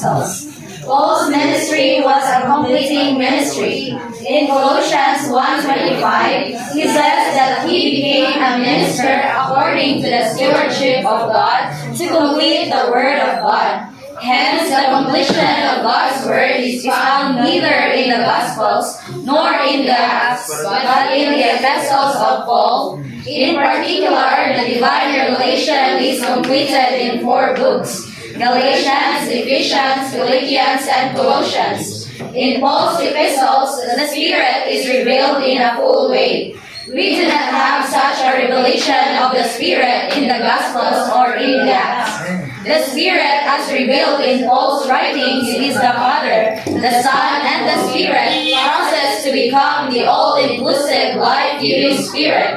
epistles. Paul's ministry was a completing ministry. In Colossians 1:25, he says that he became a minister according to the stewardship of God to complete the word of God. Hence, the completion of God's word is found neither in the Gospels nor in the Acts, but in the epistles of Paul. In particular, the divine revelation is completed in four books: Galatians, Ephesians, Philippians, and Colossians. In Paul's epistles, the Spirit is revealed in a full way. We do not have such a revelation of the Spirit in the Gospels or in the Acts. The Spirit, as revealed in Paul's writings, is the Father, the Son, and the Spirit process to become the all-inclusive, life-giving Spirit.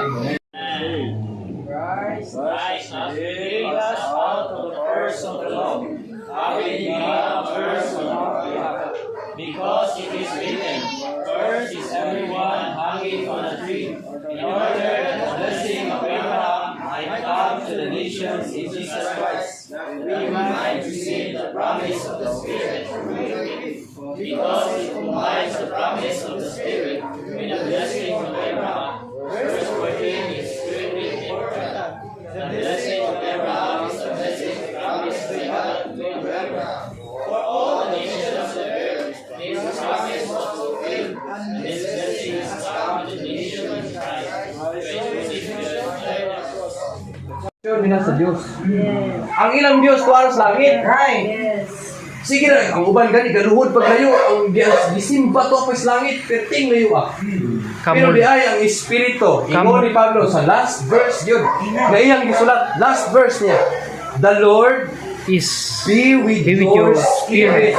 Christ has redeemed us out of the curse of the law, having become a curse on our behalf. Because it is written, "Cursed is everyone hanging on a tree," in order that the blessing of Abraham might come to the nations in Jesus Christ, that we might receive the promise of the Spirit through faith. Because it combines the promise of the Spirit with the blessing of Abraham, verse 14 is extremely important. The blessing of Abraham is the blessing promised by God to Abraham. For all the nations of the earth, this promise was fulfilled, and this blessing has come to the nation of Christ, who is crucified on the cross. Nila sa Dios. Ang ilang Dios tuwa sa langit. Right. Sige na, ang uban gani galuhod pag layo, ang Dios gisimba to pa sa langit, perting layo ah. Pero di ay ang espiritu, ingon ni Pablo sa last verse yun, nga iyang gisulat, last verse niya. "The Lord is be with be with your your spirit."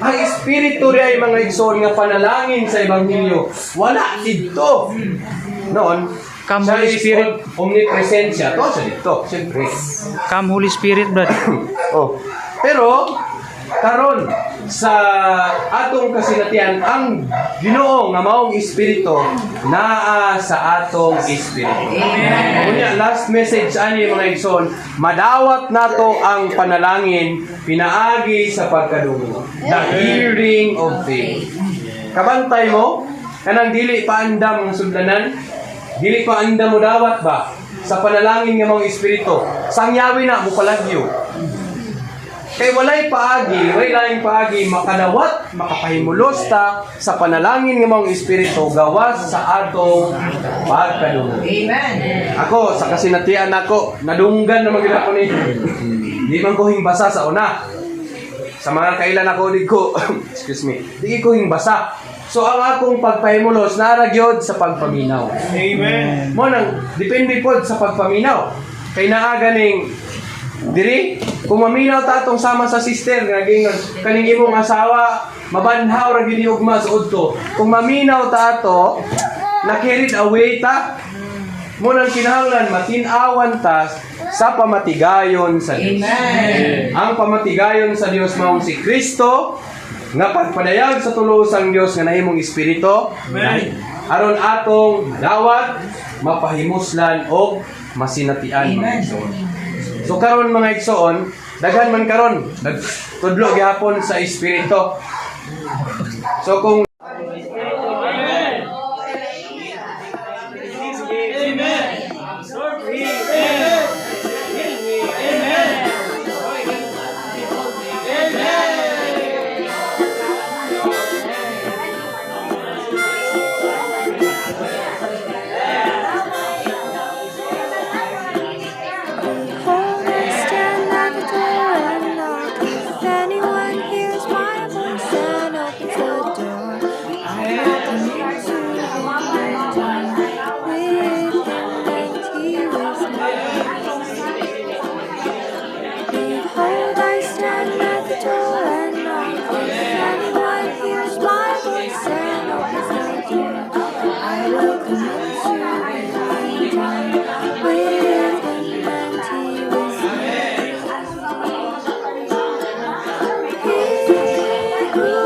Ang espiritu ri ay, mga igsoon, nga panalangin sa ebanghelyo, wala didto. Noon, Come, siya Holy is Spirit. Omnipresent siya. To siya dito, siyempre. Come, Holy Spirit, brother. Oh. Pero karon sa atong kasinatian, ang Ginoo nga maong espiritu naa sa atong espiritu. Unya, last message ani, mga igsoon, madawat nato ang panalangin pinaagi sa pagkadungog. The hearing of faith. Kabantay mo kanang dili pa andam nga sudlanan, dili pa andam mo dawat ba sa panalangin nga maong espiritu. Sangyawi na mo palagyo. Kay walay paagi, walay laing paagi makadawat, makapahimulos ta sa panalangin nga maong espiritu gawas sa atong pagkadungog. Amen. Ako, sa kasinatian nako, nadunggan naman gid ako ni. Di man ko hingbasa sa una. Sa mga kailan ako, di ko, excuse me, di ko hingbasa. So ang akong pagpahimulos, naa ra gyud sa pagpaminaw. Amen. Mo nang depende pod sa pagpaminaw. Kay naa ganing diri kung maminaw ta atong sama sa sister nga gingon kaning imong asawa mabanhaw ra gyud ni ugma sa udto. Kung maminaw ta ato, na carried away ta. Mo nang kinahanglan matin-awan ta sa pamatigayon sa Dios. Amen. Ang pamatigayon sa Dios maong si Kristo nga pagpadayag sa tulo sang Dios nga nahimong espiritu. Amen. Aron atong madawat, mapahimuslan og masinatian, mga Amen. Igsoon. So karon, mga igsoon, daghan man karon nagtudlo gihapon sa espiritu. So kung Amen. Amen. Absorb me. Amen. Heal me. Amen. Behold me. Amen. Behold, I stand at the door and knock. If anyone hears my voice and opens the door, I will come into him and dine with him and he with me. Behold, I stand at the door and knock. If anyone hears my voice and opens the door, I will come into him and dine with him and he with me. He who